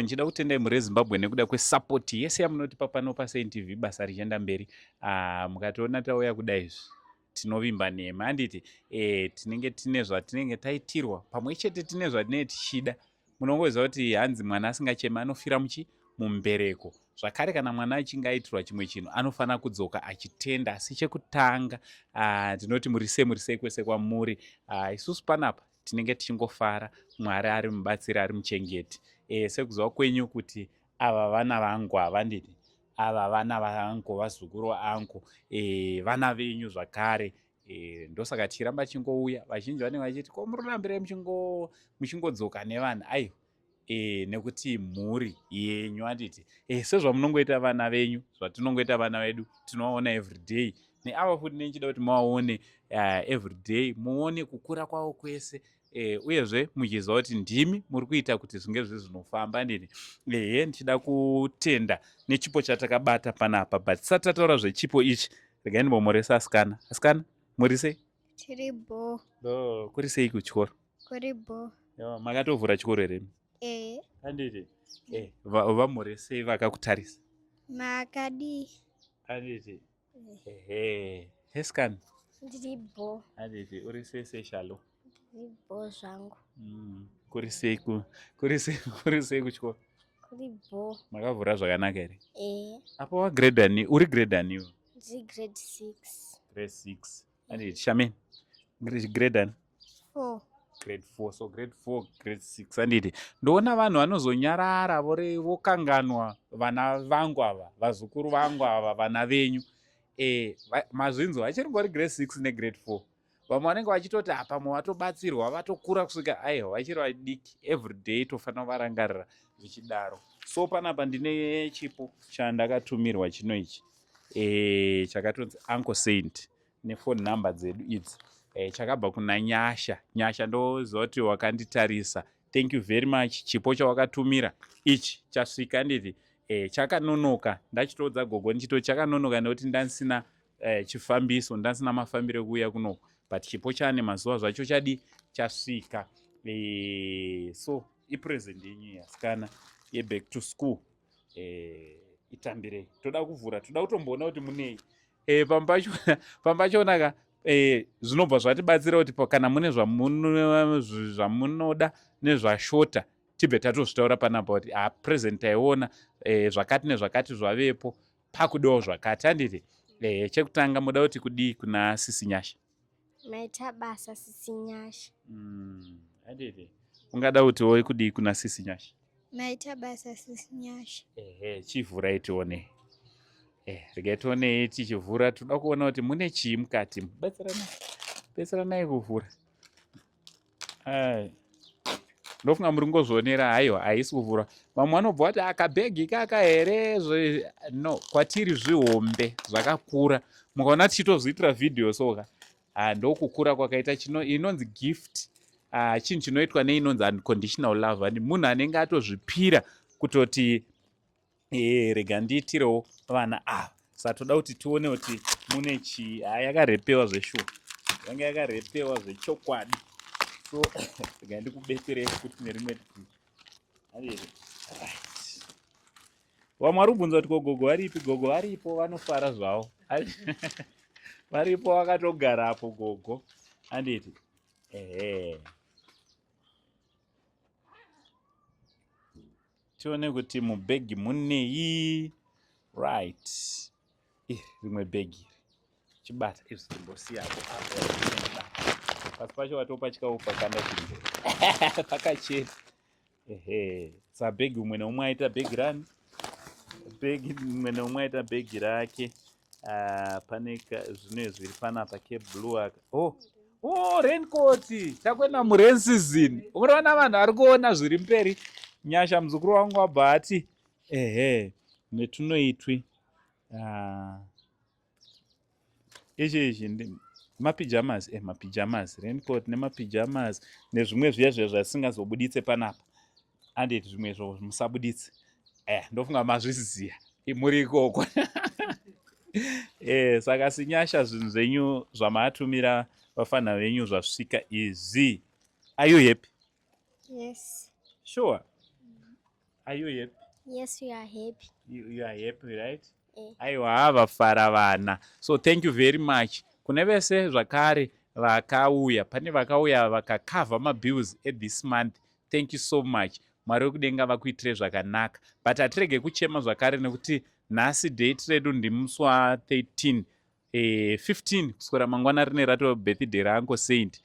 Ndichida kutendai mhuri yeZimbabwe nekuda kwesapoti yese yamunotipa pano paSaint TV basa richienda mberi. Ah, mukationa tauya kudai izvi tinovimba nemi handiti? Eh, tinenge tine zvatinenge taitirwa pamwe chete tine zvatinenge tichida. Munongoziva kuti hanzi mwana asingachemi anofira muchi mumbereko. Zvakare kana mwana achinge aitirwa chimwe chinhu anofanira kudzoka achitenda. Asi chekutanga ah, tinoti muri sei muri sei kwese kwamuri. Ah, isusu panapa tinenge tichingofara Mwari ari mubatsiri ari muchengeti e, sekuziva kwenyu kuti ava vana vangu havandidi ava vana vangu vazukuru angu e, vana venyu zvakare e, ndosaka tichiramba tichingouya vazhinji vanenge vachiti ko muri kurambirei muchingodzoka nevanhu aiwa e, nekuti mhuri yenyu handiti e, sezvamunongoita vana venyu zvatinongoita vana vedu tinovaona everyday neava futi nenchida kuti muvaone everyday muone kukura kwavo kwese e, uyezve muchiziva kuti ndimi muri kuita kuti zvinge zviri zvinofamba handiti ehe ndichida kutenda nechipo chatakabata panapa but tisati tataura zvechipo ichi regai ndimbomhoresa asikana asikana muri sei tiri bho kuri sei kuchikoro Kuri bho. Yawa, makatovhura chikoro here? Eh. Handiti. Eh, vamhoresei vakakutarisa? Makadii? Handiti. Ehe. Heskan. Ndiri bho. Handiti, uri sei sei Shalo? Ndiri bho zvangu. Kuri sei ku kuri sei kuri sei kuchikoro? Kuri bho. Makavhura zvakanaka here? Eh. Apa wa grade ani? Uri grade ani iwe? Ndiri grade 6. Grade 6. Handiti, Shamin. Grade ani? 4. Grade 4. So grade 4, grade 6. Handiti. Ndoona vanhu vanozonyarara vore vokanganwa vana vangu ava, vazukuru vangu ava, vana venyu. Eh, mazvinzwa vachiri ngori grade 6 negrade 4. Vamwe vanenge vachitoti apa pamwe vatobatsirwa vatokura kusvika aiwa vachiri vadiki everyday tofanira kuvarangarira zvichidaro. So panapa ndine chipo chandakatumirwa chino ichi. Eh, chakatonzi Uncle Saint nefone number dzedu idzi eh, chakabva kuna Nyasha. Nyasha ndoziva kuti wakanditarisa, thank you very much. Chipo chawakatumira ichi chasvika nditi eh, chakanonoka. Ndachitoudza gogo ndichitoti chakanonoka nekuti ndandisina eh, chifambiso, ndandisina mafambiro ekuuya kunoku, but chipo chane mazuva zvacho chadi chasvika. Eh, so ipresent yenyu yasikana yeback to school eh, itambirei. Toda kuvhura, toda kutomboona kuti munei e, pamba pachona ka e, zvinobva zvatibatsira kuti kana mune zvamunoda nezvashota tibve tatozvitaura panapa kuti ah, present taiona e, zvakati nezvakati zvavepo pakudiwawo zvakati handiti e, chekutanga muda kuti kudii kuna sisi Nyasha? Maita basa sisi Nyasha. Handiti ungada kutiwo kudii kuna sisi Nyasha? Maita basa sisi Nyasha. Ehe, chivhurai tione. Eh, regai tionei tichivhura, toda kuona kuti mune chii mukati. Betseranai, betseranai kuvhura. Ai. Ndofunga muri kungozvionera, haiwa haisi kuvhura. Vamwe vanobva vati akabhegi kaka here? No, kwatiri zvihombe zvakakura. Mukaona tichitozviitira vhidhiyo soka. Ah, ndokukura kwakaita chino inonzi gift. Ah, chinhu chinoitwa neinonzi unconditional love. And munhu anenge atozvipira kutoti eh, rega ndiitirewo vana ava. Saka toda kuti tione kuti mune chii. Ah, yakarepewa zveshuwa, yanga yakarepewa zvechokwadi. So rega ndikubetserei futi nerimwe. Right. Vamwe vari kubvunza kuti ko gogo varipi? Gogo varipo, vanofara zvavo, varipo vakatogarapo gogo, handiti? Ehe, tione kuti mubhegi munei. Right, iri rimwe bhegi iri chibata izvi timbosiyapo apo pasi pacho watopachikaupa kanda chinhu pakachena. Ehe, sa bhegi umwe neumwe aita bhegi rani, bhegi umwe neumwe aita bhegi rake. Ah, pane zvino zviri panapa keblue aka. Oh, oh, raincoat. Takuenda murain season. Unoona vanhu vari kuona zviri mberi. Nyasha muzukuru wangu wabva ati ehe netunoitwi. Ah, ichi ichi ndi mapijamas, eh, mapijamas, raincoat nemapijamas nezvimwe zviya zviya zvatisingazobuditse panapa. Anditi zvimwe izvo musabuditse. Eh, ndofunga mazviziya muri ikoko. Eh, saka sinyasha zvinhu zvenyu zvamatumira vafana venyu zvasvika izvi. Are you happy? Yes. Sure. Are you happy? Yes, we are happy. You are happy, right? Eh. Aiwa, vafara vana. So thank you very much kune vese zvakare vakauya. Pane vakauya vakakavha mabills ethis month, thank you so much. Mwari wekudenga vakuitire zvakanaka. But hatirege kuchema zvakare nekuti nhasi date redu ndimusi wa13, 15 kuswera mangwana rine rato birthday raUncle Saint.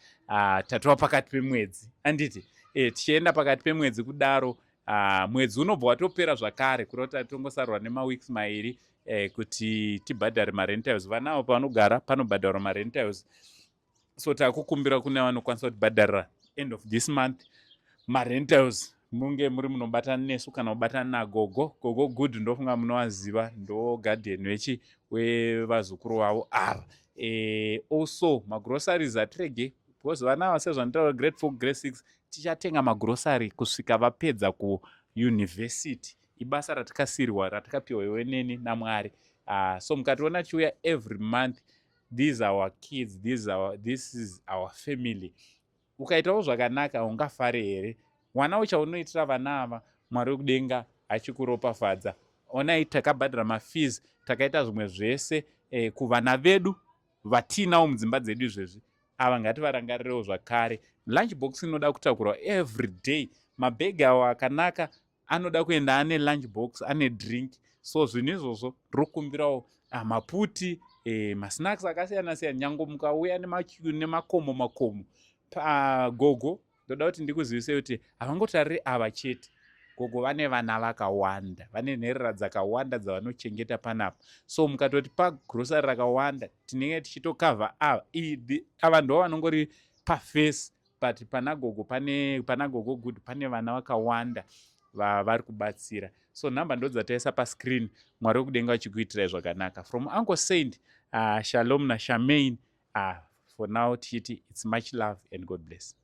Tatova pakati pemwedzi, anditi? Tichienda pakati pemwedzi kudaro, mwedzi unobva watopera zvakare, kureva kuti atongosarwa nemaweeks 2 kuti tibhadhare marentals. Vana avo pavanogara panobhadharwa marentals, so takukumbira kune vanokwanisa kutibhadharira end of this month marentals. Munge muri munobatana nesu kana kubatana nagogo. Gogo Good, ndofunga munovaziva, ndo guardian wechi wevazukuru vavo ava. Also magroceries hatirege, because vana ava, sezvanditaura, grade 4, grade 6, tichatenga magrocery kusvika vapedza kuuniversity. Ibasa ratikasirwa, ratikapiwa iwe neni naMwari. So mukationa chiuya every month, these are our kids, this is our family. Ukaitawo zvakanaka, ungafare here? Mwana uchaunoitira vana ava, Mwari wekudenga achikuropafadza. Onai, takabhadhara mafees, takaita zvimwe zvese kuvana vedu vatiinawo mudzimba dzedu izvezvi. Ava ngativarangarirewo zvakare. Lunch box inoda kutakurwa every day. Mabhegi awo akanaka anoda kuenda ane lunch box, ane drink. So zvinhu izvozvo ndiri kukumbirawo, maputi, masnacks akasiyana siyana. Nyange mukauya nemakomo makomo pagogo, ndoda kuti ndikuzivisei kuti havangotariri ava chete. Gogo vane vana vakawanda, vane nherera dzakawanda dzavanochengeta panapa. So mukatoti pagrosari rakawanda, tinenge tichitokavha ava. Ava ndo vanongori paface, but pana gogo, pane pana Gogo Good pane vana vakawanda vavari kubatsira. So nhamba ndo dzataisa pascreen. Mwari wekudenga vachikuitirai zvakanaka. From Uncle Saint, Shalom naShamain, for now tichiti it's much love and God bless.